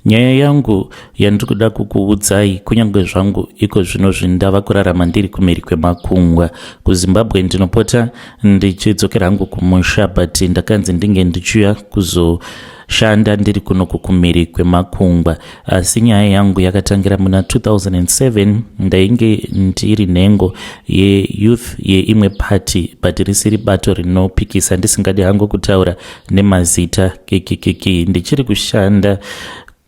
Nyaya yangu yandiri kuda kukuudzai, kunyange zvangu iko zvino zvindava kurarama ndiri kumhiri kwemakungwa kuZimbabwe, ndinopota ndichidzokera hangu kumusha, but ndakanzi ndinge ndichiuya kuzoshanda ndiri kunoku kumhiri kwemakungwa. Asi nyaya yangu yakatangira muna 2007. Ndainge ndiri nhengo yeyouth yeimwe party, but risiri bato rinopikisa, ndisingadi hangu kutaura nemazita kekekeke. Ndichiri kushanda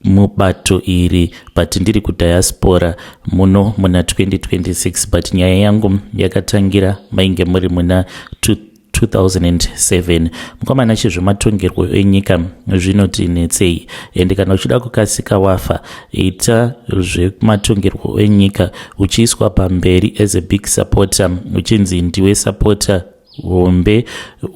mubato iri, but ndiri kudiaspora muno muna 2026, but nyaya yangu yakatangira mainge muri muna 2007. Mukomana, chezvematongerwo enyika zvinoti netsei, ende kana uchida kukasika wafa, ita zvematongerwo enyika uchiiswa pamberi as a big supporter, uchinzi ndiwe supporter hombe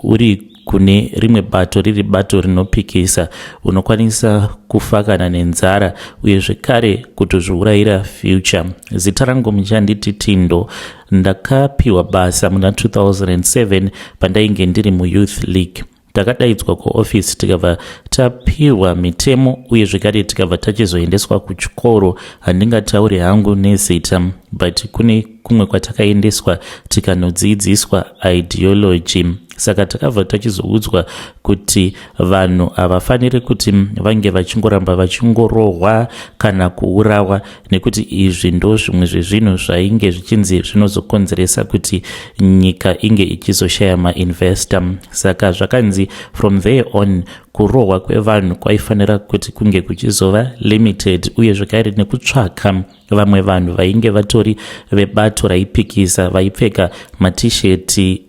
uri kune rimwe bato, riri bato rinopikisa. Unokwanisa kufa kana nenzara, uye zvekare kutozviurayira future. Zita rangu muchanditi Tindo. Ndakapiwa basa muna 2007 pandainge ndiri muyouth league. Takadaidzwa kuofisi, tikabva tapiwa mitemo, uye zvekare tikabva tachizoendeswa kuchikoro. Handingatauri hangu nezita, but kune kumwe kwatakaendeswa tikanodzidziswa ideology. Saka takabva tachizoudzwa kuti vanhu havafaniri kuti vange vachingoramba vachingorohwa kana kuurawa, nekuti izvi ndo zvimwe zvezvinhu zvainge zvichinzi zvinozokonzeresa kuti nyika inge ichizoshaya mainvestor. Saka zvakanzi from there on kurohwa kwevanhu kwaifanira kuti kunge kuchizova limited, uye zvekare nekutsvaka vamwe vanhu vainge vatori vebato raipikisa, vaipfeka matisheti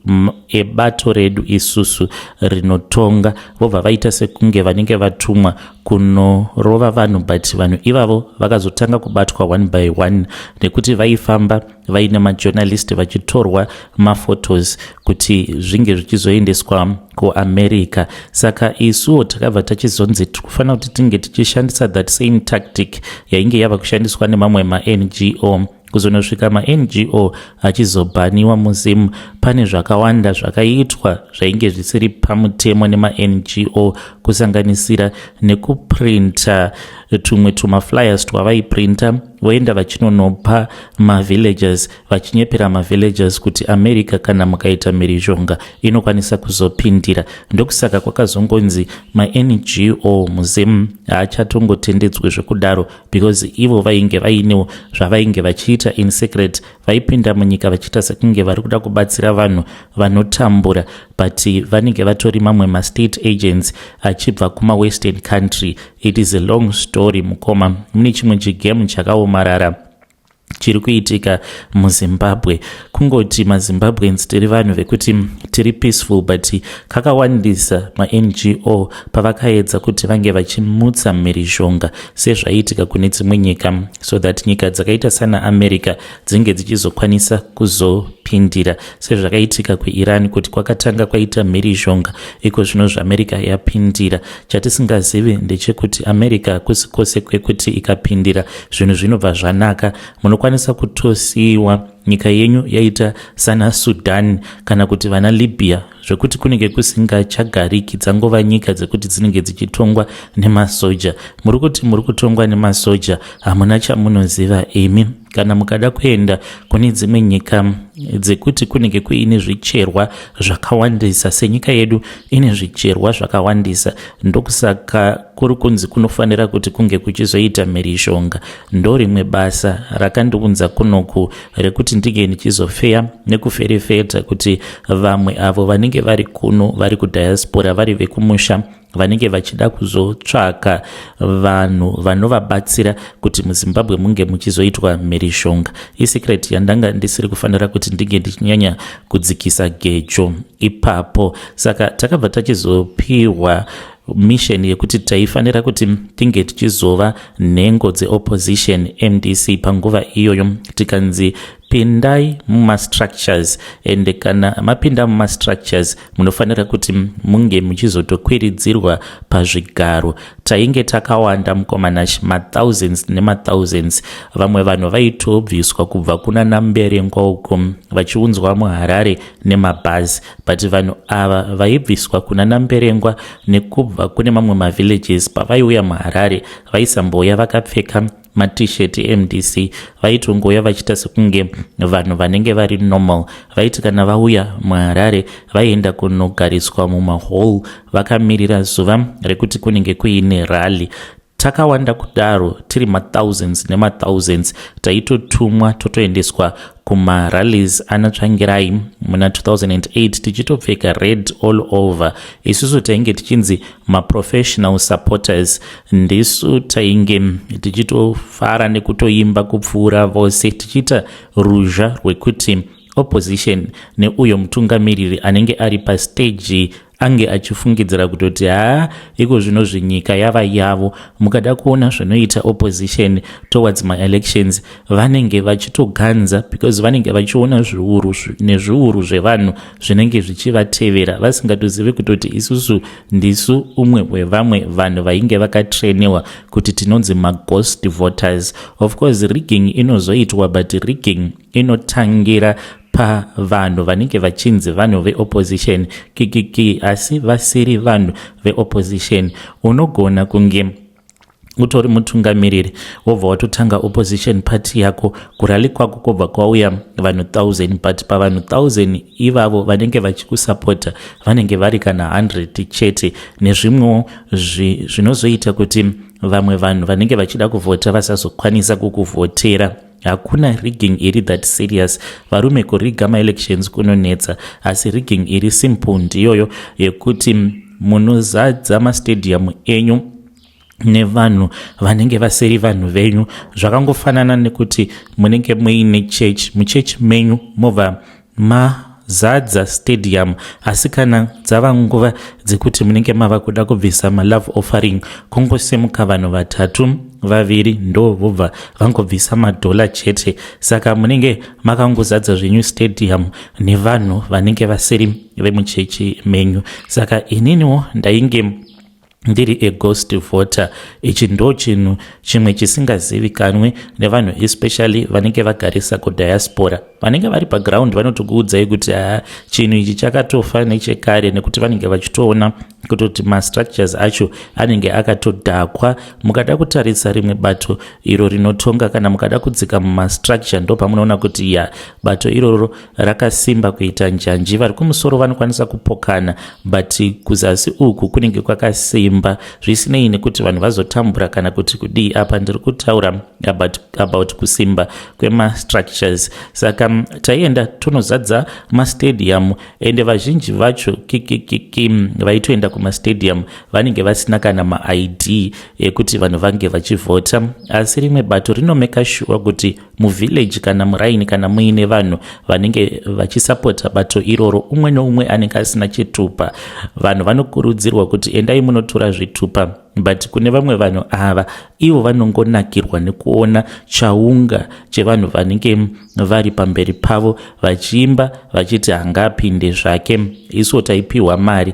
ebato redu isusu rinotonga, vobva vaita sekunge vanenge vatumwa kunorova vanhu. But vanhu ivavo vakazotanga kubatwa one by one, nekuti vaifamba vaine majournalist vachitorwa maphotos kuti zvinge zvichizoendeswa kuAmerica. Saka isuwo takabva tachizonzi tikufanira kuti tinge tichishandisa that same tactic yainge yava kushandiswa nemamwe maNGO. Kuzonosvika maNGO achizobhaniwa muZimu, pane zvakawanda zvakaitwa zvainge zvisiri pamutemo nemaNGO, kusanganisira nekuprinta tumwe tumaflyers twavaiprinta, voenda vachinonopa mavillagers, vachinyepera mavillagers kuti America, kana mukaita mhirizhonga, inokwanisa kuzopindira. Ndokusaka kwakazongonzi maNGO muZimu haachatongotendedzwi zvekudaro, because ivo vainge vainewo zvavainge vachiita in secret. Vaipinda munyika vachiita sekunge vari kuda kubatsira vanhu vanotambura, but vanenge vatori mamwe mastate agents achibva kumawestern country. It is a long story, mukoma. Mune chimwe chigame chakaomarara chiri kuitika muZimbabwe. Kungoti maZimbabweans tiri vanhu vekuti tiri peaceful, but kakawandisa maNGO pavakaedza kuti vange vachimutsa mhirizhonga sezvaiitika kune dzimwe nyika, so that nyika dzakaita sana America dzinge dzichizokwanisa kuzopindira, sezvakaitika kuIran, kuti kwakatanga kwaita mhirizhonga, iko zvino zvaAmerica yapindira. Chatisingazivi ndechekuti America kusi kwose kwekuti ikapindira zvinhu zvinobva zvanaka. Munokwanisa kutosiyiwa nyika yenyu yaita sana Sudan kana kuti vana Libya, zvekuti kunenge kusingachagariki, dzangova nyika dzekuti dzinenge dzichitongwa nemasoja. Muri kuti muri kutongwa nemasoja, hamuna chamunoziva imi. Kana mukada kuenda kune dzimwe nyika dzekuti kunenge kuine zvicherwa zvakawandisa, senyika yedu ine zvicherwa zvakawandisa, ndokusaka kuri kunzi kunofanira kuti kunge kuchizoita mhirizhonga. Ndo rimwe basa rakandiunza kunoku, rekuti ndinge ndichizofeya nekuferefeta kuti vamwe avo vanenge vari kuno, vari kudiaspora, vari vekumusha, vanenge vachida kuzotsvaka vanhu vanovabatsira kuti muZimbabwe munge muchizoitwa mhirizhonga. Isecret yandanga ndisiri kufanira kuti ndinge ndichinyanya kudzikisa gejo ipapo. Saka takabva tachizopiwa mission yekuti taifanira kuti tinge tichizova nhengo dzeopposition MDC panguva iyoyo. Tikanzi Pindai mumastructures, ende kana mapinda mumastructures munofanira kuti munge muchizotokwiridzirwa pazvigaro. Tainge takawanda, mukomanashi, mathousands nemathousands. Vamwe vanhu vaitobviswa kubva kuna naMberengwa uko vachiunzwa muHarare nemabhazi, but vanhu ava vaibviswa kuna naMberengwa nekubva kune mamwe mavillages, pavaiuya muHarare vaisambouya vakapfeka maT-shirt eMDC. Vaitongouya vachiita sekunge vanhu vanenge vari normal. Vaiti kana vauya muHarare vaienda kunogariswa mumahall vakamirira zuva rekuti kunenge kuine rally. Takawanda kudaro, tiri mathousands nemathousands, taitotumwa totoendeswa kumarallies ana Tsvangirai muna 2008 tichitopfeka red all over. Isusu tainge tichinzi maprofessional supporters. Ndisu tainge tichitofara nekutoimba kupfuura vose, tichiita ruzha rwekuti opposition neuyo mutungamiriri anenge ari pastage ange achifungidzira kutoti haa, iko zvino zvinyika yava yavo. Mukada kuona zvinoita opposition towards maelections, vanenge vachitoganza because vanenge vachiona zviuru nezviuru zvevanhu zvinenge zvichivatevera, vasingatozivi kutoti isusu ndisu umwe wevamwe vanhu vainge vakatrainiwa kuti tinonzi maghost voters. Of course rigging inozoitwa, but rigging inotangira pavanhu vanenge vachinzi vanhu veopposition kikiki, asi vasiri vanhu veopposition. Unogona kunge utori mutungamiriri, wobva watotanga opposition party yako, kurally kwako kwobva kwauya vanhu 1000, but pavanhu 1000 ivavo vanenge vachikusapota vanenge vari kana 100 chete, nezvimwewo zvinozoita kuti vamwe vanhu vanenge vachida kuvhota vasazokwanisa kukuvhotera. Hakuna rigging iri that serious, varume. Kuriga maelections kunonetsa, asi rigging iri simple ndiyoyo yekuti munozadza mastadium enyu nevanhu vanenge vasiri vanhu venyu. Zvakangofanana nekuti munenge muine church, muchechi menyu mobva mazadza stadium, asi kana dzava nguva dzekuti munenge mava kuda kubvisa malove offering, kungosimuka vanhu vatatu, vaviri ndo vobva vangobvisa madhola chete. Saka munenge makangozadza zvenyu stadium nevanhu vanenge vasiri vemuchechi menyu. Saka ininiwo ndainge ndiri aghost voter. Ichi ndo chinhu chimwe chisingazivikanwe nevanhu, especially vanenge vagarisa kudiaspora. Vanenge vari paground vanotokuudzai kuti haa, chinhu ichi chakatofa nechekare, nekuti vanenge vachitoona kutoti mastructures acho anenge akatodhakwa. Mukada kutarisa rimwe bato iro rinotonga, kana mukada kudzika mumastructure, ndo pamunoona kuti ya, bato iroro rakasimba kuita njanji. Vari kumusoro vanokwanisa kupokana, but kuzasi uku kunenge kwakasimba, zvisinei nekuti vanhu vazotambura kana kuti kudii. Apa ndiri kutaura about kusimba kwemastructures. Saka taienda tonozadza mastadium, ende vazhinji vacho kikikiki vaitoenda kumastadium vanenge vasina kana maID ekuti vanhu vange vachivhota. Asi rimwe bato rinomeka sure kuti muvillage kana muraini, kana muine vanhu vanenge vachisapota bato iroro, umwe neumwe anenge asina chitupa, vanhu vanokurudzirwa kuti endai munotora zvitupa. But kune vamwe vanhu ava, ivo vanongonakirwa nekuona chaunga chevanhu vanenge vari pamberi pavo vachiimba vachiti hangapinde zvake. Isuwo taipiwa mari,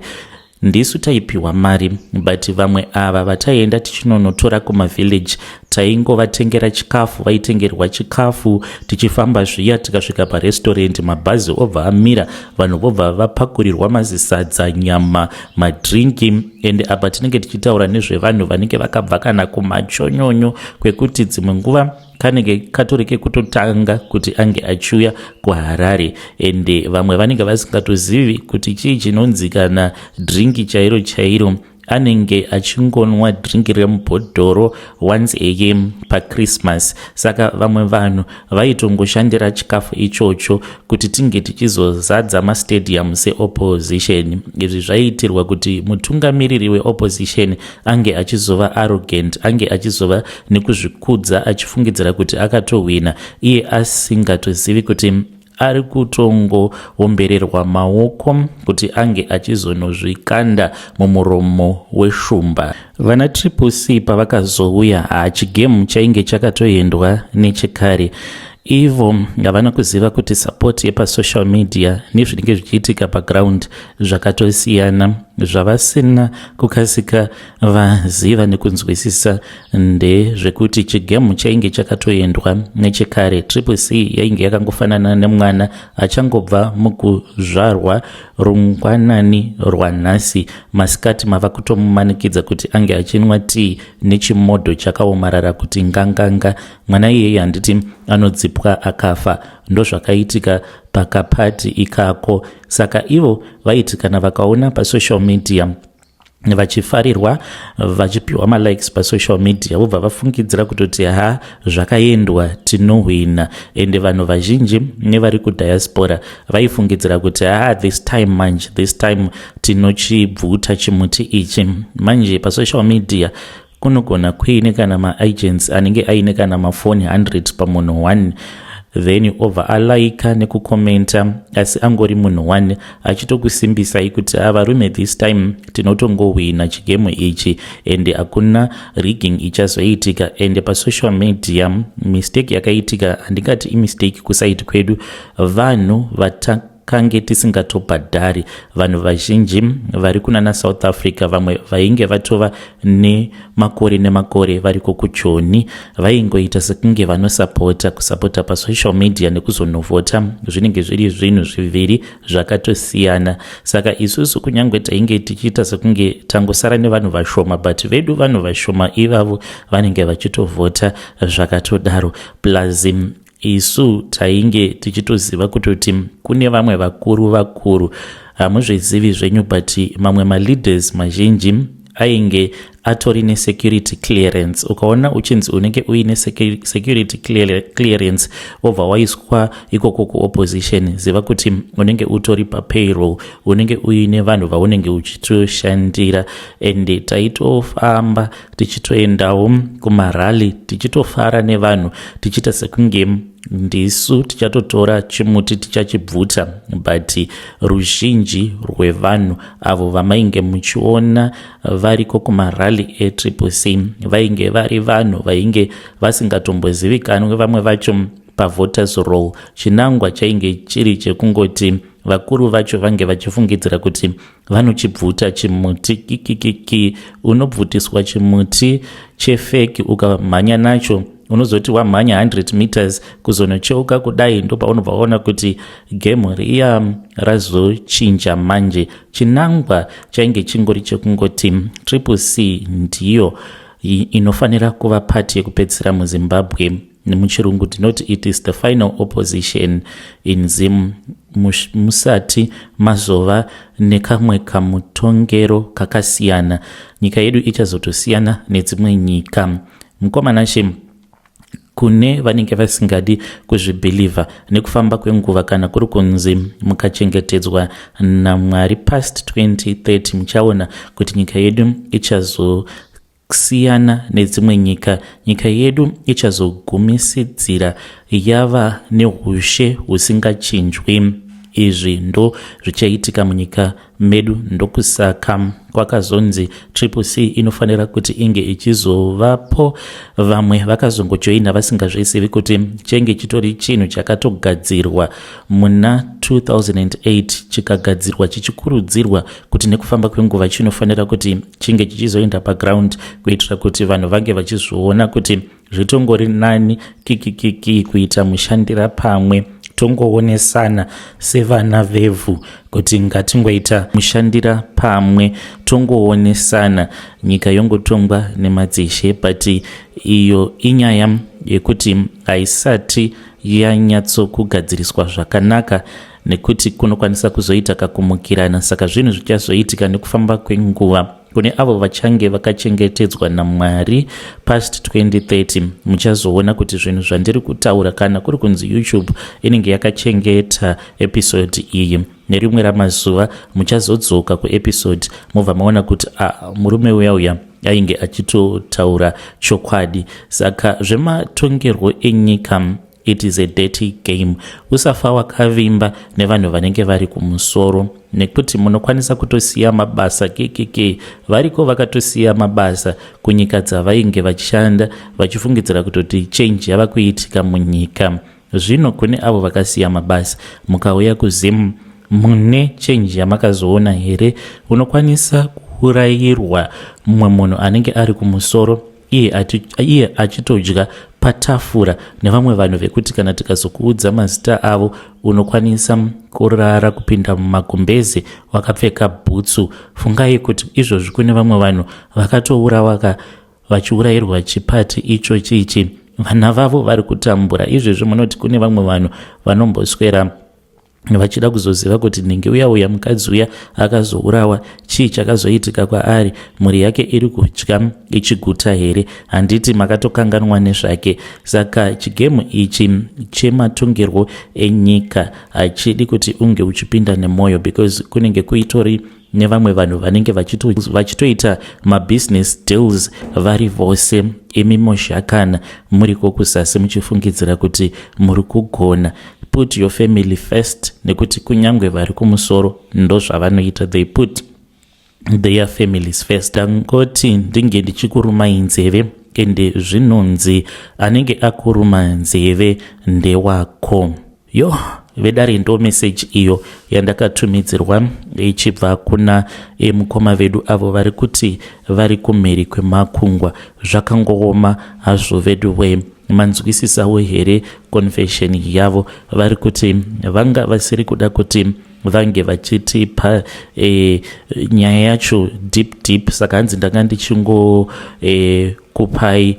ndisu taipiwa mari, but vamwe ava vataienda tichinonotora kumavillage taingovatengera chikafu, vaitengerwa chikafu. Tichifamba zviya, tikasvika parestaurant, mabhazi obva amira, vanhu vobva vapakurirwa mazisadza, nyama, madrinki. Ende apa tinenge tichitaura nezvevanhu vanenge vakabva kana kumachonyonyo, kwekuti dzimwe nguva kanenge katori kekutotanga kuti ange achiuya kuHarare, ende vamwe vanenge vasingatozivi kuti chii chinonzi kana drinki chairo chairo. Anenge achingonwa drinki remubhodhoro once a year paChristmas. Saka vamwe vanhu vaitongoshandira chikafu ichocho kuti tinge tichizozadza mastadium seopposition. Izvi zvaiitirwa kuti mutungamiriri weopposition ange achizova arrogant, ange achizova nekuzvikudza, achifungidzira kuti akatohwina, iye asingatozivi kuti ari kutongoombererwa maoko kuti ange achizonozvikanda mumuromo weshumba. Vana Triple C pavakazouya, hachigemu chainge chakatoendwa nechekare. Ivo havana kuziva kuti support yepasocial media nezvinenge zvichiitika paground zvakatosiyana. Zvavasina kukasika vaziva nekunzwisisa ndezvekuti chigemu chainge chakatoendwa nechekare. Triple C yainge yakangofanana nemwana achangobva mukuzvarwa rungwanani rwanhasi masikati mava kutomumanikidza kuti ange achinwa tii nechimodho chakaomarara kuti nganganga. Mwana iyeye handiti anodzipwa akafa. Ndozvakaitika pakapati ikako. Saka ivo vaiti kana vakaona pasocial media vachifarirwa, vachipiwa malikes pasocial media, vobva vafungidzira kutoti ha, zvakaendwa, tinohwina. Ende vanhu vazhinji nevari kudiaspora vaifungidzira kuti ha, this time manje, this time tinochibvuta chimuti ichi. Manje pasocial media kunogona kuine kana maagents anenge aine kana mafoni 100 pamunhu 1, then obva alaika nekukomenta, asi angori munhu 1 achitokusimbisai kuti avarume, this time tinotongohwina chigemu ichi ende hakuna rigging ichazoitika. Ende pasocial media mistake yakaitika, handingati imistake kuside kwedu, vanhu vatakange tisingatobhadhari, vanhu vazhinji vari kunana South Africa, vamwe vainge vatova nemakore nemakore variko kuJoni, vaingoita sekunge vanosapota. Kusapota pasocial media nekuzonovhota zvinenge zviri zvinhu zviviri zvakatosiyana. Saka isusu kunyange tainge tichiita sekunge tangosara nevanhu vashoma, but vedu vanhu vashoma ivavo vanenge vachitovhota zvakatodaro. Plus isu tainge tichitoziva kutoti kune vamwe vakuru vakuru, hamuzvizivi zvenyu, but mamwe maleaders mazhinji ainge atori nesecurity clearance. Ukaona uchinzi unenge uine security clearance, wobva waiswa ikoko kuopposition, ziva kuti unenge utori papayroll, unenge uine vanhu vaunenge uchitoshandira. Ende taitofamba tichitoendawo kumarally, tichitofara nevanhu, tichiita sekunge ndisu tichatotora chimuti tichachibvuta. But ruzhinji rwevanhu avo vamainge muchiona variko kumarally eTriple C vainge vari vanhu vainge vasingatombozivikanwi, vamwe vacho pavoters roll. Chinangwa chainge chiri chekungoti vakuru vacho vange vachifungidzira kuti vanochibvuta chimuti. Kikikiki, unobvutiswa chimuti chefake, ukamhanya nacho, unozoti wamhanya 100 meters kuzonocheuka kudai, ndopaunobva waona kuti gemu riya razochinja. Manje chinangwa chainge chingori chekungoti Triple C ndiyo inofanira kuva pati yekupedzisira muZimbabwe. Nemuchirungu tinoti it is the final opposition in Zim, musati mazova nekamwe kamutongero kakasiyana, nyika yedu ichazotosiyana nedzimwe nyika. Mukomanashe, kune vanenge vasingadi kuzvibhilivha, nekufamba kwenguva, kana kuri kunzi mukachengetedzwa naMwari past 2030, muchaona kuti nyika yedu ichazosiyana nedzimwe nyika. Nyika yedu ichazogumisidzira yava neushe husingachinjwi. Izvi ndo zvichaitika munyika medu. Ndokusaka kwakazonzi Triple C inofanira kuti inge ichizovapo. Vamwe vakazongojoina vasingazvizivi kuti chenge chitori chinhu chakatogadzirwa muna 2008, chikagadzirwa chichikurudzirwa kuti nekufamba kwenguva chinofanira kuti chinge chichizoenda paground, kuitira kuti vanhu vange vachizviona kuti zvitongori nani kikikiki kuita mushandira pamwe, tongoonesana sevana vevhu kuti ngatingoita mushandira pamwe, tongoonesana, nyika yongotongwa nemadzishe. But iyo inyaya yekuti haisati yanyatsokugadziriswa zvakanaka, nekuti kunokwanisa kuzoita kakumukirana. Saka zvinhu zvichazoitika nekufamba kwenguva. Kune avo vachange vakachengetedzwa naMwari past 2030, muchazoona kuti zvinhu zvandiri kutaura, kana kuri kunzi YouTube inenge yakachengeta episode iyi, nerimwe ramazuva muchazodzoka kuepisode, mobva maona kuti a, murume uya uya ainge achitotaura chokwadi. Saka zvematongerwo enyika, it is a dirty game. Usafa wakavimba nevanhu vanenge vari kumusoro, nekuti munokwanisa kutosiya mabasa. Kkk, variko vakatosiya mabasa kunyika dzavainge vachishanda, vachifungidzira kutoti change yava kuitika munyika. Zvino kune avo vakasiya mabasa mukauya kuZim mune change yamakazoona here? Unokwanisa kuurayirwa mumwe munhu anenge ari kumusoro iye achitodya patafura nevamwe vanhu vekuti kana tikazokuudza mazita avo unokwanisa kurara kupinda mumagumbeze wakapfeka bhutsu. Fungai kuti izvozvi kune vamwe vanhu vakatourawa ka vachiurayirwa chipati ichochi ichi, vana vavo vari kutambura izvezvi. Munoti kune vamwe vanhu vanomboswera vachida kuzoziva kuti nhingi uya uya mukadzi uya akazourawa, chii chakazoitika kwaari, mhuri yake iri kudya ichiguta here? Handiti makatokanganwa nezvake? Saka chigemu ichi chematongerwo enyika hachidi kuti unge uchipinda nemwoyo, because kunenge kuitori nevamwe vanhu vanenge vachitoita mabusiness deals vari vose, imi mozhakana muriko kuzasi muchifungidzira kuti muri kugona. Put your family first, nekuti kunyange vari kumusoro ndozvavanoita, they put their families first. Ndangoti ndinge ndichikurumai nzeve, ende zvinonzi anenge akuruma nzeve ndewako. Yo vedare, ndo meseji iyo yandakatumidzirwa ichibva kuna mukoma vedu avo vari kuti vari kumhiri kwemakungwa. Zvakangooma hazvo vedu we. Manzwisisawo here confession yavo? Vari kuti vanga vasiri kuda kuti vange vachitipa nyaya yacho deep deep, saka hanzi ndanga ndichingo kupai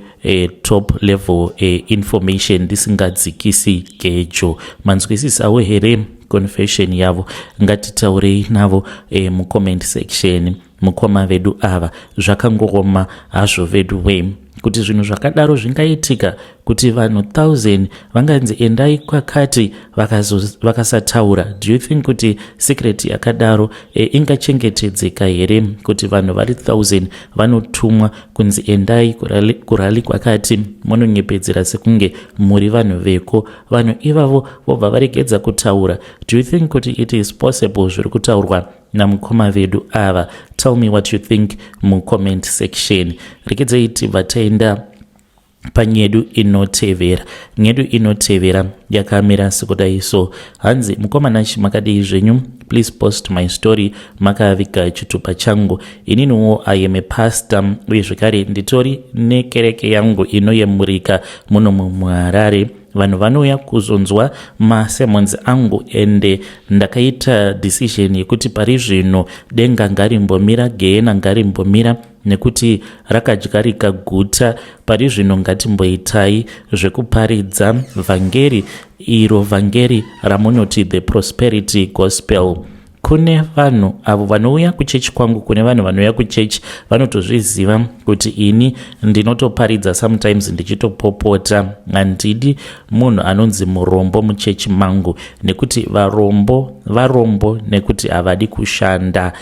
top level information ndisingadzikisi gejo. Manzwisisawo here confession yavo? Ngatitaurei navo mucomment section. Mukoma vedu ava, zvakangooma hazvo vedu we, kuti zvinhu zvakadaro zvingaitika, kuti vanhu 1000 vanganzi endai kwakati, vakasataura. Do you think kuti secret yakadaro ingachengetedzeka here, kuti vanhu vari 1000 vanotumwa kunzi endai kurally kwakati, munonyepedzera sekunge muri vanhu veko, vanhu ivavo vobva varegedza kutaura? Do you think kuti it is possible zviri kutaurwa namukoma vedu ava? Tell me what you think mucomment section. Rekedzai tibva taenda panyedu inotevera. Nyedu inotevera yakamira sekudai so. Hanzi, "Mukoma Nashi, makadii zvenyu? Please post my story makaviga chitupa changu. Ininiwo I am a pastor, uye zvekare nditori nekereke yangu inoyemurika muno muHarare. Vanhu vanouya kuzonzwa masermons angu, ende ndakaita decision yekuti pari zvino denga ngarimbomira, gehena ngarimbomira, nekuti rakadya rikaguta. Pari zvino ngatimboitai zvekuparidza vhangeri, iro vhangeri ramunoti the prosperity gospel. Kune vanhu avo vanouya kuchechi kwangu, kune vanhu vanouya kuchechi vanotozviziva kuti ini ndinotoparidza sometimes ndichitopopota. Handidi munhu anonzi murombo muchechi mangu, nekuti varombo varombo nekuti havadi kushanda.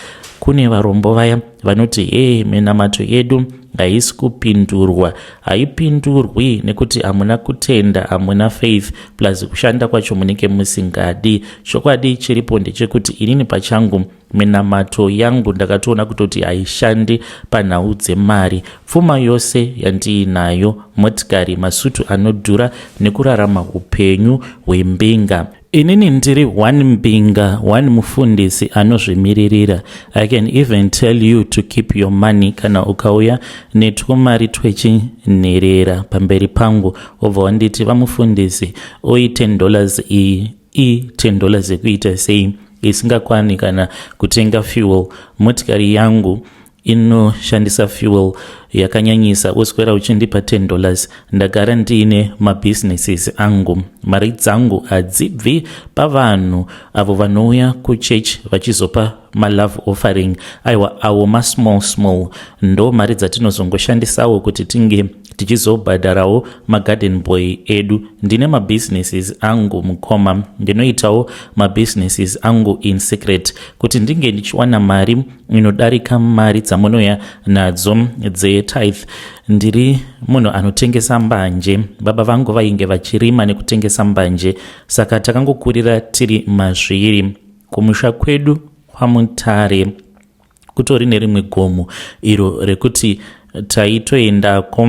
Kune varombo vaya vanoti, 'Hei, minamato yedu haisi kupindurwa.' Haipindurwi nekuti hamuna kutenda, hamuna faith, plus kushanda kwacho munenge musingadi. Chokwadi chiripo ndechekuti inini pachangu minamato yangu ndakatoona kutoti haishandi panhau dzemari. Pfuma yose yandiinayo, motikari, masutu anodhura nekurarama upenyu hwembinga. Inini ndiri one mbinga, one mufundisi anozvimiririra. I can even tell you to keep your money. Kana ukauya netwumari twechinherera pamberi pangu, wobva wanditi, 'Vamufundisi, oi $10 iyi,' i$10 yekuita sei isingakwani kana kutenga fuel? Motikari yangu inoshandisa fuel yakanyanyisa, uswera uchindipa $10. Ndagara ndiine mabusinesses angu. Mari dzangu hadzibvi pavanhu avo vanouya kuchechi vachizopa malove offering. Aiwa, awo masmall small ndo mari dzatinozongoshandisawo kuti tinge tichizobhadharawo magarden boy edu. Ndine mabusinesses angu, mukoma. Ndinoitawo mabusinesses angu in secret kuti ndinge ndichiwana mari inodarika mari dzamunoya nadzo dzetithe. Ndiri munhu anotengesa mbanje. Baba vangu vainge vachirima nekutengesa mbanje, saka takangokurira tiri mazviri. Kumusha kwedu kwaMutare kutori nerimwe gomo iro rekuti taitoendako.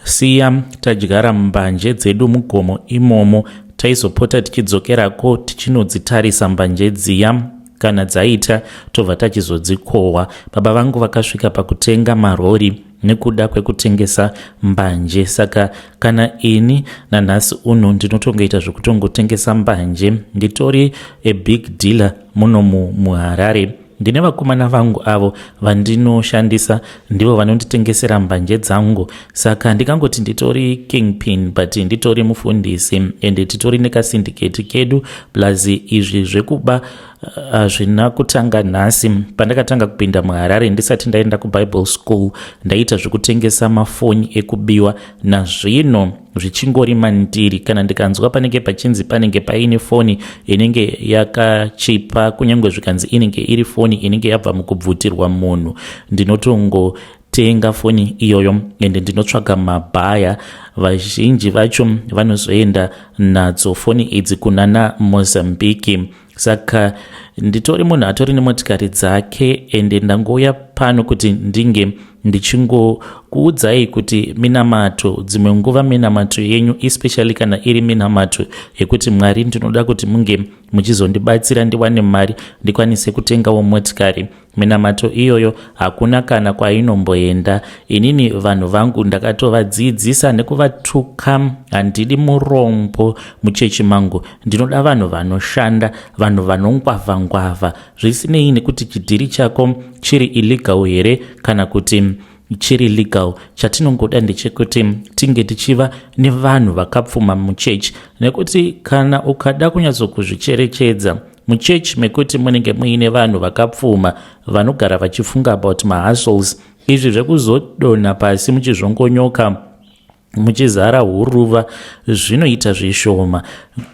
Siya tadyara mbanje dzedu mugomo imomo taizopota tichidzokerako tichinodzitarisa mbanje dziya kana dzaita tobva tachizodzikohwa. Baba vangu vakasvika pakutenga marori nekuda kwekutengesa mbanje saka kana ini nanhasi uno ndinotongoita zvekutongotengesa mbanje nditori a big dealer muno muharare ndine vakomana vangu avo vandinoshandisa ndivo vanonditengesera mbanje dzangu saka ndikangoti nditori kingpin but nditori mufundisi ende titori nekasindiketi kedu plus izvi zvekuba hazvina kutanga nhasi pandakatanga kupinda muharare ndisati ndaenda kubible school ndaita zvekutengesa mafoni ekubiwa nazvino zvichingori mandiri kana ndikanzwa panenge pachinzi panenge paine foni inenge yakachipa kunyange zvikanzi inenge iri foni inenge yabva mukubvutirwa munhu ndinotongotenga foni iyoyo ende ndinotsvaga mabhaya vazhinji vacho vanozoenda nadzo foni idzi kunana mozambique saka nditori munhu atori nemotikari dzake ende ndangouya pano kuti ndinge ndichingokuudzai kuti minamato dzimwe nguva minamato yenyu especially kana iri minamato yekuti mwari ndinoda kuti munge muchizondibatsira ndiwane mari ndikwanise kutengawo motikari minamato iyoyo hakuna kana kwainomboenda inini vanhu vangu ndakatovadzidzisa nekuvatuka handidi murombo muchechi mangu ndinoda vanhu vanoshanda vanhu vanongwavha ngwavha zvisinei nekuti chidhiri chako chiri illegal here kana kuti chiri legal chatinongoda ndechekuti tinge tichiva nevanhu vakapfuma muchechi nekuti kana ukada kunyatsokuzvicherechedza muchechi mekuti munenge muine vanhu vakapfuma vanogara vachifunga about mahustles izvi zvekuzodonha pasi muchizvongonyoka muchizara huruva zvinoita zvishoma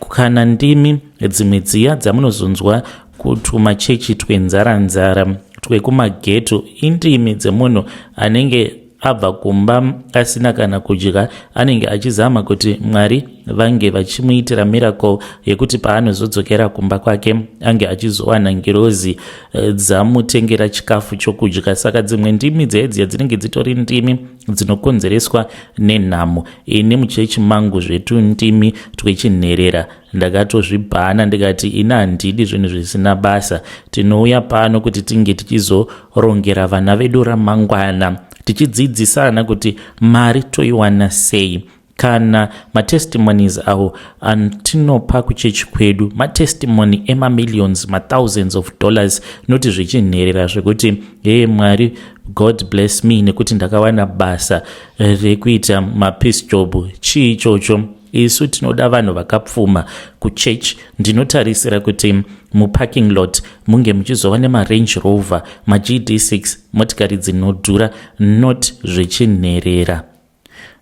kana ndimi dzimwe dziya dzamunozonzwa kutumachechi twenzara nzara twekumageto indimi dzemunhu anenge abva kumba asina kana kudya anenge achizama kuti mwari vange vachimuitira miracle yekuti paanozodzokera kumba kwake ange achizowana ngirozi eh, dzamutengera chikafu chokudya saka dzimwe ndimi dzedziya dzinenge dzitori ndimi dzinokonzereswa nenhamo ini muchechi mangu zvetundimi twechinherera ndakatozvibhana ndikati ini handidi zvinhu zvisina basa tinouya pano kuti tinge tichizorongera vana vedu ramangwana tichidzidzisana kuti mari toiwana sei kana matestimonies awo atinopa kuchechi kwedu matestimony emamillions mathousands of dollars noti zvichinherera zvekuti hee mwari god bless me nekuti ndakawana basa rekuita mapeace job chii ichocho isu tinoda vanhu vakapfuma kuchechi ndinotarisira kuti muparking lot munge muchizova nemarange rover magd6 motikari dzinodhura not zvechinherera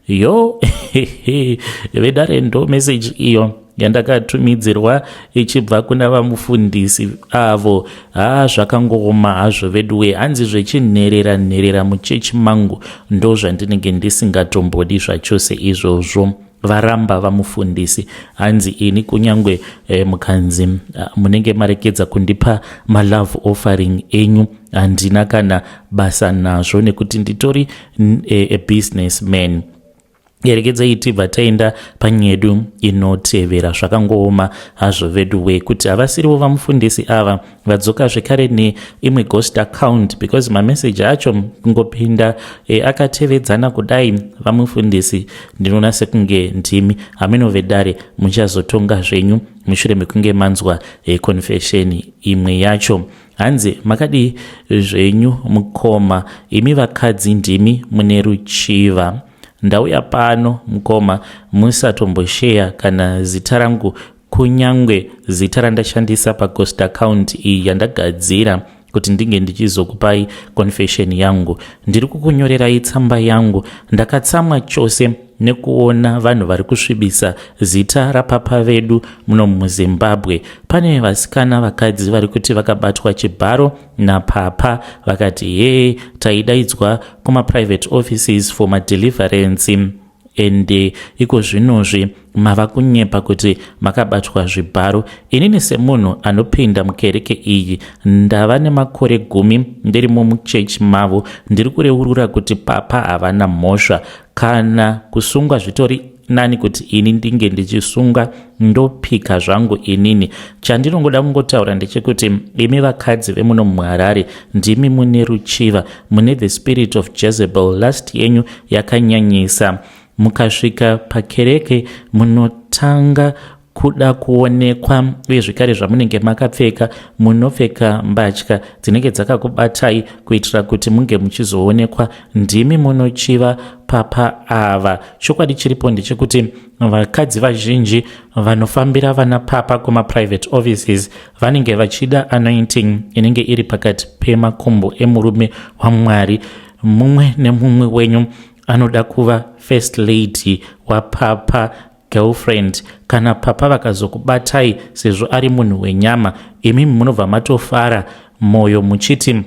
yo vedare ndo meseji iyo yandakatumidzirwa ichibva kuna vamufundisi avo haa zvakangooma hazvo veduwe hanzi zvechinherera nherera muchechi mangu ndo zvandinenge ndisingatombodi zvachose izvozvo varamba vamufundisi hanzi ini kunyange eh, mukanzi ah, munenge marekedza kundipa malove offering enyu handina kana basa nazvo nekuti nditori eh, a business man yerekedzai tibva taenda panyedu inotevera zvakangooma hazvo vedu we kuti havasirivo vamufundisi ava vadzoka zvekare neimwe ghost account because mameseji acho kungopinda e, akatevedzana kudai vamufundisi ndinoona sekunge ndimi hameno vedare muchazotonga zvenyu mushure mekunge manzwa e, confession imwe yacho hanzi makadii zvenyu mukoma imi vakadzi ndimi mune ruchiva ndauya pano mukoma musatombosheya kana zita rangu kunyangwe zita randashandisa paghost account iyi yandagadzira kuti ndinge ndichizokupai confession yangu ndiri kukunyorerai tsamba yangu ndakatsamwa chose nekuona vanhu vari kusvibisa zita rapapa vedu muno muzimbabwe pane vasikana vakadzi vari kuti vakabatwa chibharo napapa vakati hee taidaidzwa kumaprivate offices for madeliverance ende iko zvinozvi mava kunyepa kuti makabatwa zvibharo inini semunhu anopinda mukereke iyi ndava nemakore gumi ndirimo muchechi mavo ndiri kureurura kuti papa havana mhosva Kana kusungwa zvitori nani kuti ini ndinge ndichisungwa, ndopika zvangu inini. Chandinongoda kungotaura ndechekuti imi vakadzi vemuno muHarare ndimi mune ruchiva, mune the spirit of Jezebel. Lust yenyu yakanyanyisa. Mukasvika pakereke munotanga kuda kuonekwa, uye zvekare zvamunenge makapfeka, munopfeka mbatya dzinenge dzakakubatai kuitira kuti munge muchizoonekwa. Ndimi munochiva papa ava. Chokwadi chiripo ndechekuti vakadzi vazhinji vanofambira vana papa kumaprivate offices vanenge vachida anointing inenge iri pakati pemakumbo emurume waMwari. Mumwe nemumwe wenyu anoda kuva first lady wapapa, girlfriend. Kana papa vakazokubatai, sezvo ari munhu wenyama, imimi munobva matofara mwoyo muchiti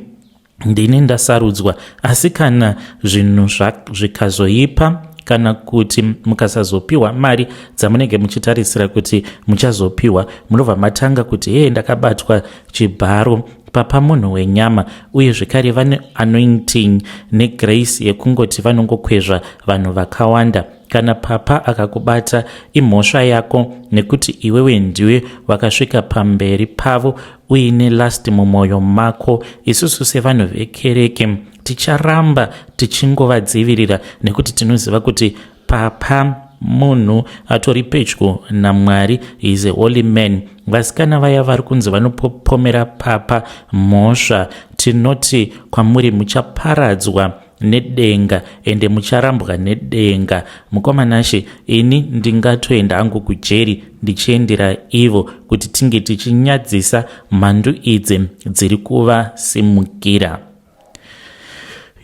ndini ndasarudzwa. Asi kana zvinhu zvikazoipa, kana kuti mukasazopiwa mari dzamunenge muchitarisira kuti muchazopiwa, munobva matanga kuti hee, ndakabatwa chibharo. Papa munhu wenyama, uye zvekare vane anointing negrace yekungoti vanongokwezva vanhu vakawanda. Kana papa akakubata, imhosva yako, nekuti iwewe ndiwe wakasvika pamberi pavo uine lust mumwoyo mako. Isusu sevanhu vekereke ticharamba tichingovadzivirira, nekuti tinoziva kuti papa munhu atori pedyo naMwari, is a holy man. Vasikana vaya vari kunzi vanopomera papa mhosva, tinoti kwamuri muchaparadzwa nedenga, ende mucharambwa nedenga. Mukomanashe, ini ndingatoenda hangu kujeri ndichiendera ivo, kuti tinge tichinyadzisa mhandu idzi dziri kuvasimukira.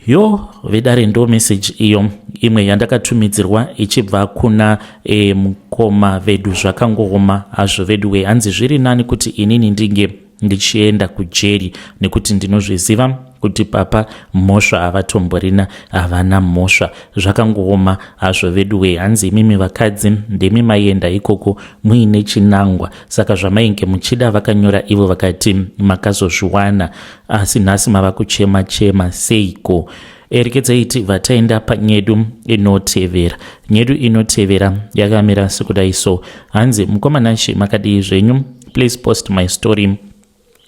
Yo vedare, ndo meseji iyo imwe yandakatumidzirwa ichibva kuna mukoma vedu. Zvakangooma hazvo vedu we. Hanzi zviri nani kuti inini ndinge ndichienda kujeri, nekuti ndinozviziva kuti papa mhosva havatomborina, havana mhosva. Zvakangooma hazvo vedu we. Hanzi imimi vakadzi ndimi maienda ikoko muine chinangwa, saka zvamainge muchida, vakanyora ivo vakati makazozviwana, asi nhasi mava kuchema chema seiko? Erekedza tibva taenda panyedu inotevera. Nyedu inotevera yakamira sekudai so. Hanzi, "Mukomanashi, makadii zvenyu? Please post my story,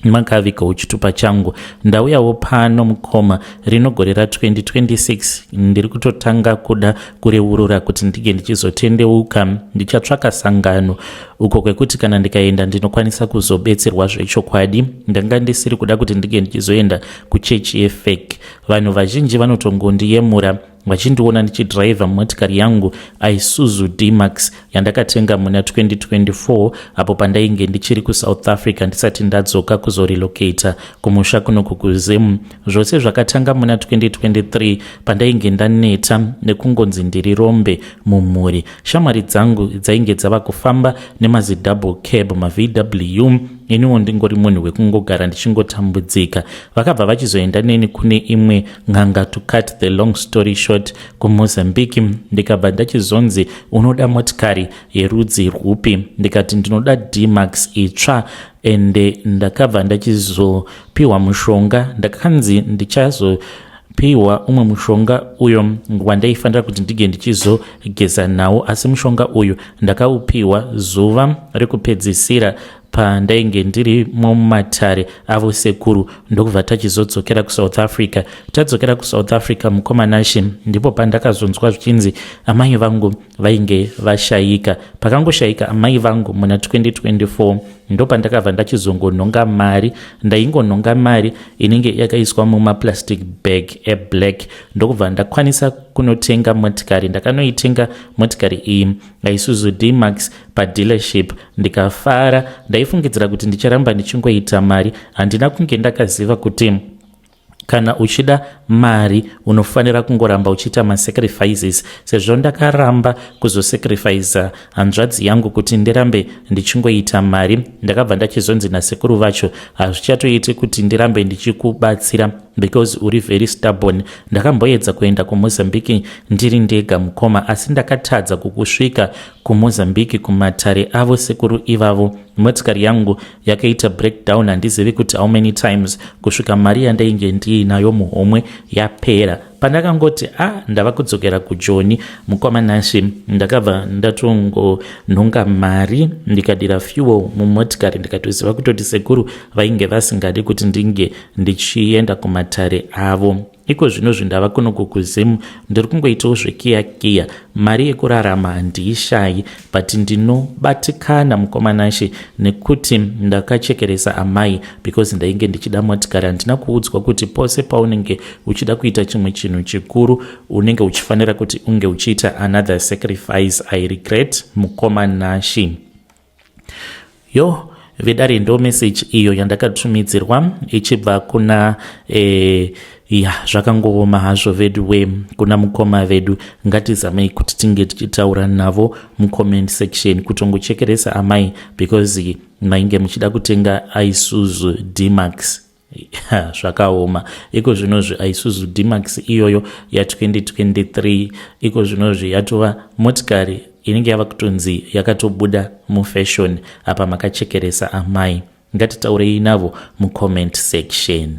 makavigawo chitupa changu. Ndauyawo pano mukoma. Rino gore ra2026 ndiri kutotanga kuda kureurura kuti ndinge ndichizotendeuka. Ndichatsvaka sangano uko kwekuti kana ndikaenda ndinokwanisa kuzobetserwa zvechokwadi. Ndanga ndisiri kuda kuti ndinge ndichizoenda kuchechi yefake. Vanhu vazhinji vanotongondiyemura vachindiona ndichidhiraivha motikari yangu Isuzu D-Max yandakatenga muna 2024, apo pandainge ndichiri kuSouth Africa ndisati ndadzoka kuzorelocata kumusha kunoku kuZim. Zvose zvakatanga muna 2023 pandainge ndaneta nekungonzi ndiri rombe mumhuri. Shamwari dzangu dzainge dzava kufamba nemazidouble cab, maVW, iniwo ndingori munhu wekungogara ndichingotambudzika. Vakabva vachizoenda neni kune imwe n'anga, to cut the long story short, kuMozambique, ndikabva ndachizonzi unoda motikari yerudzi rwupi? Ndikati ndinoda D-Max itsva. Ende ndakabva ndachizopiwa mushonga. Ndakanzi ndichazopiwa umwe mushonga uyo wandaifanira kuti ndinge ndichizogeza nawo, asi mushonga uyu ndakaupiwa zuva rekupedzisira pandainge ndirimo mumatare avo sekuru, ndokubva tachizodzokera kuSouth Africa. Tadzokera kuSouth Africa, mukomanashi, ndipo pandakazonzwa zvichinzi amai vangu vainge vashayika. Pakangoshayika amai vangu muna 2024, ndopandakabva ndachizongonhonga mari. Ndaingonhonga mari inenge yakaiswa mumaplastic bag eblack, ndokubva ndakwanisa kunotenga motikari. Ndakanoitenga motikari iyi, Isuzu D-Max, padealership, ndikafara. Ndaifungidzira kuti ndicharamba ndichingoita mari. Handina kunge ndakaziva kuti kana uchida mari unofanira kungoramba uchiita masacrifices. Sezvo ndakaramba kuzosacrifica hanzvadzi yangu kuti ndirambe ndichingoita mari, ndakabva ndachizonzi nasekuru vacho, hazvichatoiti kuti ndirambe ndichikubatsira because uri very stubborn. Ndakamboedza kuenda kuMozambique ndiri ndega, mukoma, asi ndakatadza kukusvika kuMozambique kumatare avo sekuru ivavo. Motikari yangu yakaita breakdown handizivi kuti how many times, kusvika mari yandainge ndiinayo muhomwe yapera. Pandakangoti a ah, ndava kudzokera kuJoni, mukoma Nashe, ndakabva ndatongonhonga mari ndikadira fuel mumotikari, ndikatoziva kutoti sekuru vainge vasingadi kuti ndinge ndichienda kumatare avo. Iko zvino zvindava kuno kukuzimu, ndiri kungoitawo zvekiya kiya. Mari yekurarama handiishayi, but ndinobatikana, mukoma Nashe, nekuti ndakachekeresa amai because ndainge ndichida motikari. Handina kuudzwa kuti pose paunenge uchida kuita chimwe chinhu chikuru, unenge uchifanira kuti unge uchiita another sacrifice. I regret, mukoma Nashe. Yo vedare, ndo message iyo yandakatumidzirwa ichibva kuna ya, zvakangooma hazvo vedu we kuna mukoma vedu. Ngatizamei kuti tinge tichitaura navo mucomment section. Kutongochekeresa amai because mainge muchida kutenga Isuzu D-Max, zvakaoma. Iko zvinozvi Isuzu D-Max iyoyo ya2023, iko zvinozvi yatova motikari inenge yava kutonzi yakatobuda mufashion. Apa makachekeresa amai. Ngatitaurei navo mucomment section.